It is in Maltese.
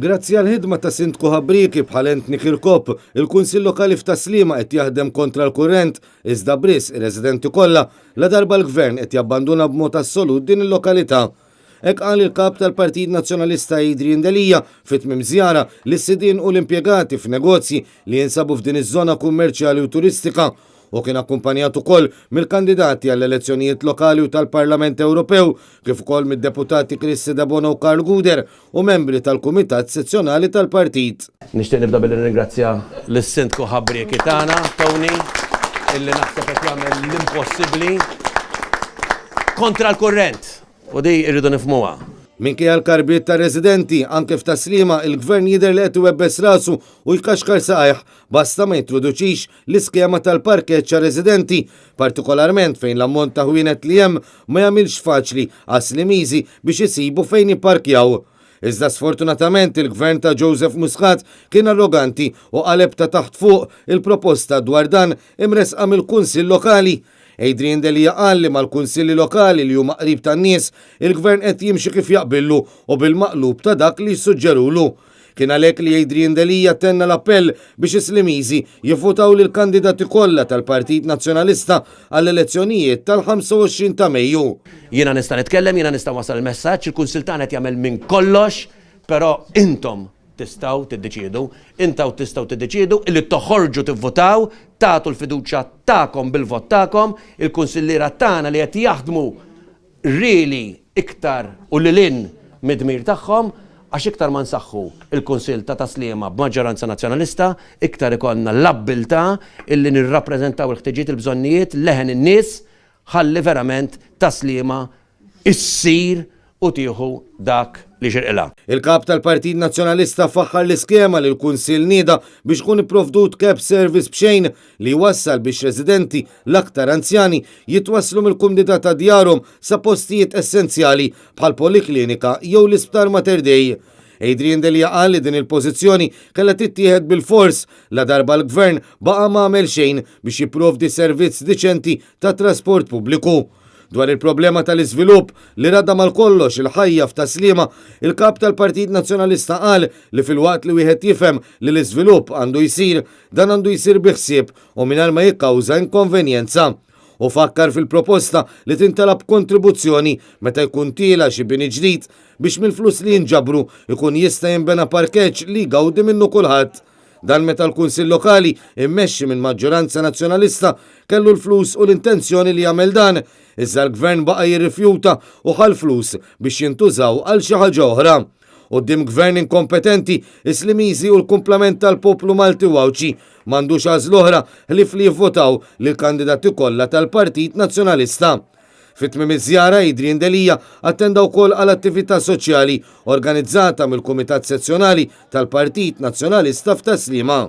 Grazzi għall-ħidma ta' Sindku ħabrieki bħal Anthony Chircop, il-Kunsill Lokali f'Tas-Sliema qed jaħdem kontra l-kurrent, iżda b'risq ir-residenti kollha, ladarba l-Gvern qed jabbanduna b'mod assolut din il-lokalità. Hekk qal il-Kap tal-Partit Nazzjonalista Adrian Delia fi tmiem żjara lis-sidien u l-impjegati f'negozji li jinsabu f'din iż-żona kummerċjali u turistika. Hu kien akkumpanjat ukoll mill-kandidati għall-elezzjonijiet lokali u tal-Parlament Ewropew, kif ukoll mid-Deputati Chris Debono u Karl Gouder u membri tal-Kumitat Sezzjonali tal-Partit. Nixtieq nibda billi nirringrazzja lis-Sindku ħabrieki tagħna, Tony, illi naħseb qed jagħmel l-impossibbli kontra l-kurrent. U di rridu nifhmuha. Minkejja l-karbiet tar-residenti, anke f'Tas-Sliema, il-Gvern jidher li qed iwebbes rasu u jkaxkar saqajh basta ma jintroduċix l-iskema tal-parkeġġ għar-residenti, partikolarment fejn l-ammont ta' ħwienet li hemm ma jagħmilx faċli għas-Slimiżi biex isibu fejn jipparkjaw. Iżda sfortunatament il-Gvern ta' Joseph Muscat kien arroganti u qaleb ta' taħt fuq il-proposta dwar dan imressqa mill-Kunsill Lokali. Adrian Delia qal li mal-Kunsilli Lokali li huma qrib tan-nies, il-Gvern qed jimxi kif jaqbillu u bil-maqlub ta' dak li jissuġġerulu. Kien għalhekk li Adrian Delia tenna l-appell biex is-Slimiżi jivvutaw lill-kandidati kollha tal-Partit Nazzjonalista għall-elezzjonijiet tal-25 ta' Mejju. Jiena nista' nitkellem, jiena nista' nwassal il-messaġġ, il-Kunsill tagħna qed jagħmel minn kollox, però intom tistgħu tiddeċiedu, intom tistgħu tiddeċiedu illi toħorġu tivvutaw, tagħtu l-fiduċja tagħkom bil-vot tagħkom, il-kunsilliera tagħna li qed jaħdmu really iktar u lil hinn mid-dmir tagħhom, għax iktar ma nsaħħu l-Kunsill ta' Tas-Sliema b'maġġoranza Nazzjonalista, iktar ikollna l-abbiltà illi nirrappreżentaw il-ħtiġijiet, il-bżonnijiet, leħen in-nies, ħalli verament Tas-Sliema issir u tieħu dak li jixirqilha. Il-Kap tal-Partit Nazzjonalista faħħar l-iskema li l-Kunsill nieda biex ikun ipprovdut cab service b'xejn li jwassal biex residenti, l-aktar anzjani, jitwasslu mill-kumdità ta' djarhom sa postijiet essenzjali bħall-poliklinika jew l-Isptar Mater Dei. Adrian Delia qal li din il-pożizzjoni kellha tittieħed bilfors ladarba l-Gvern baqa' ma għamel xejn biex jipprovdi servizz diċenti ta' trasport pubbliku. Dwar il-problema tal-iżvilupp li radam għal kollox il-ħajja f'Tas-Sliema, il-Kap tal-Partit Nazzjonalista qal li filwaqt li wieħed jifhem li l-iżvilupp għandu jsir, dan għandu jsir bi ħsieb u mingħajr ma jikkawża inkonvenjenza. Hu fakkar fil-proposta li tintalab kontribuzzjoni meta jkun tiela' xi bini ġdid biex mill-flus li jinġabru jkun jista' jinbena parkeġġ li jgawdi minnu kulħadd. Dan meta l-Kunsill Lokali, immexxi minn maġġoranza Nazzjonalista, kellu l-flus u l-intenzjoni li jagħmel dan, iżda l-Gvern baqa' jirrifjuta u ħa l-flus biex jintużaw għal xi ħaġa oħra. Quddiem Gvern inkompetenti, is-Slimiżi u l-kumplament tal-poplu Malti u Għawdxi m'għandux għażla oħra ħlief li jivvotaw lill-kandidati kollha tal-Partit Nazzjonalista. Fi tmiem iż-żjara, Adrian Delia attenda wkoll għal attività soċjali organizzata mill-Kumitat Sezzjonali tal-Partit Nazzjonalista f'Tas-Sliema.